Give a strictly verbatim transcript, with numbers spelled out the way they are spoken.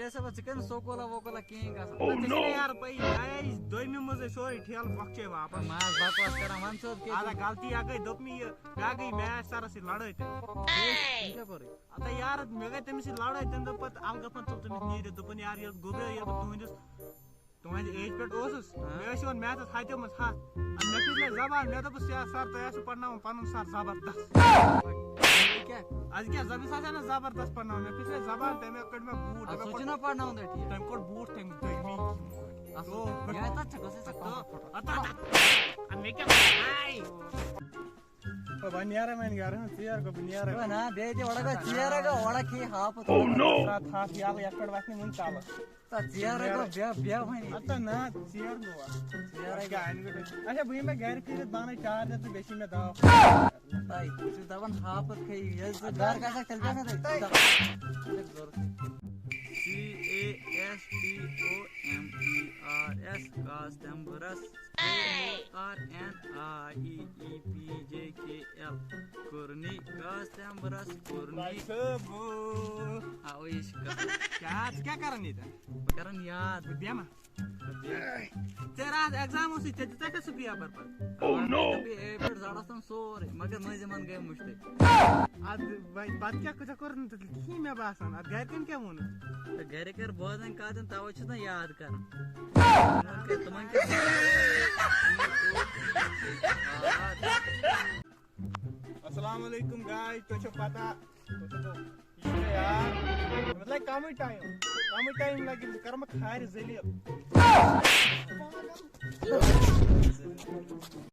ہے صٲبہ، ژٕ کَرِ نہٕ سکوٗلا ووکوٗلا کِہیٖنۍ گژھان۔ ژےٚ چھےٚ نہٕ یارٕ پَیی، مےٚ آیہِ دۄیمہِ منٛزٕے سورُے ٹھیلہٕ پۄکھچے واپَس۔ ماز بکواس کران، وَن ژٕ حظ کیٛاہ اَدا چھُ؟ غلطی اَکھ گٔے، دوٚپ مےٚ یہِ، مےٚ گٔے میتھ سَرَس سۭتۍ لَڑٲے تہِ۔ ٹھیٖک، تٔمۍ کیٛاہ کوٚرُے؟ اَدا یارٕ، مےٚ گٔے تٔمِس سۭتۍ لَڑٲے، تٔمۍ دوٚپ پَتہٕ اَلگٲبن ژوٚل تٔمِس نیٖرِتھ، دوٚپُن، "یارٕ، ییٚلہِ گوٚبریو، ییٚلہِ بہٕ تُہٕنٛدِس، تُہٕنٛزِ ایج پٮ۪ٹھ اوسُس، ہاں۔ مےٚ ٲسۍ یِوان میتھَس ہَتیو منٛز ہَتھ۔ اَدٕ مےٚ پھِر مےٚ زبان، مےٚ دوٚپُس، 'یار سَر، تۄہہِ آسِوٕ پَرناوُن پَنُن سَر زبردست۔'" کیٛاہ؟ اَدٕ کیٛاہ، زَبِس آسہِ ہا نہ زبردست پَرناوُن، مےٚ پھِر مےٚ زبان، تَمہِ کٔڑ مےٚ بوٗٹھ، اَتھ تَمہِ سۭتۍ کٔڑ چھُنہ پَرناوُن تۄہہِ ٹھیٖک۔ تٔمۍ کوٚڑ بوٗٹھ، تٔمۍ دٔگۍ مِتۍ۔ اَصٕل۔ تو، یا تَتھ چھِ گژھان سۄ تو، کَتھ پھٕٹراوان۔ اَتھ، اَتھ، اَتھ، اَتھ مےٚ کیٛاہ پَے؟ وۄنۍ نیرے وۄنۍ گرٕ، ژیر گوٚو، بہٕ نیرے۔ ہے نہ، بیٚیہِ تہِ اورٕ گوٚو ژیر گوٚو، اورٕ کھیٚیہِ ہاپُت۔ Oh no! ترٛٹھ ہَتھ یَلہٕ یَتھ پٮ۪ٹھ وَتھِ نہٕ وٕنہِ تَلہٕ۔ تَتھ ژیر گوٚو، بیٚہہ، بیٚہہ وۄنۍ ییٚتی۔ اَدٕ نہ، ژیر گوٚو وۄنۍ۔ ژیر گوٚو۔ کیٛاہ اَنہِ گٔٹے؟ اچھا، بہٕ یِمہٕ گرِ کٔرِتھ بَنَے چارجَر تہٕ بیٚیہِ چھِ مےٚ دَوا۔ تَے، بہٕ چھُس دَپان ہاپُت کھیٚیہِ، ییٚلہِ ژٕ گرٕ گژھکھ تیٚلہِ گژھکھ نا تَتہِ۔ تَے۔ ژٕ دَپان، ژٕ دَپان ضوٚرَتھ۔ C A S T O M E R S، کاسٹمبرس۔ K O R N I E P J K L، کُرنی، کاسٹمبرس کُرنی۔ بھائی صٲب۔ آ، اوے یہِ چھِ کَتھ۔ کیٛاہ، ژٕ کیٛاہ کران ییٚتٮ۪ن؟ بہٕ کران یاد۔ بہٕ بیٚہمہ۔ بہٕ بیٚہمہ۔ ژےٚ راتھ ایگزام اوسُے، ژےٚ دِژاکھا سُہ پیپر پتہٕ؟ Oh no! مےٚ دوٚپ، یہِ اے پٮ۪ٹھ زَڑَس تام سورُے، مگر مٔنٛزۍ یِمن گٔے مُشتٕے۔ اَدٕ وۄنۍ پتہٕ کیٛاہ، ژےٚ کوٚر نہٕ تیٚلہِ کِہیٖنۍ مےٚ باسان، اَدٕ گرِکٮ۪ن کیٛاہ ووٚنُتھ؟ تہٕ گرِکۍ کر بوزان کتھ، تَوے چھُس نہ یاد کران۔ تِمن کیٛاہ، تِمن کیٛاہ؟ السلام علیکم گائز، تۄہہِ چھو پتہ، تۄہہِ چھو یہِ چھا یار، مےٚ لگہِ کمٕے ٹایم، کمٕے ٹایم لگہِ، بہٕ کرٕ مےٚ کھارِ ذلیل۔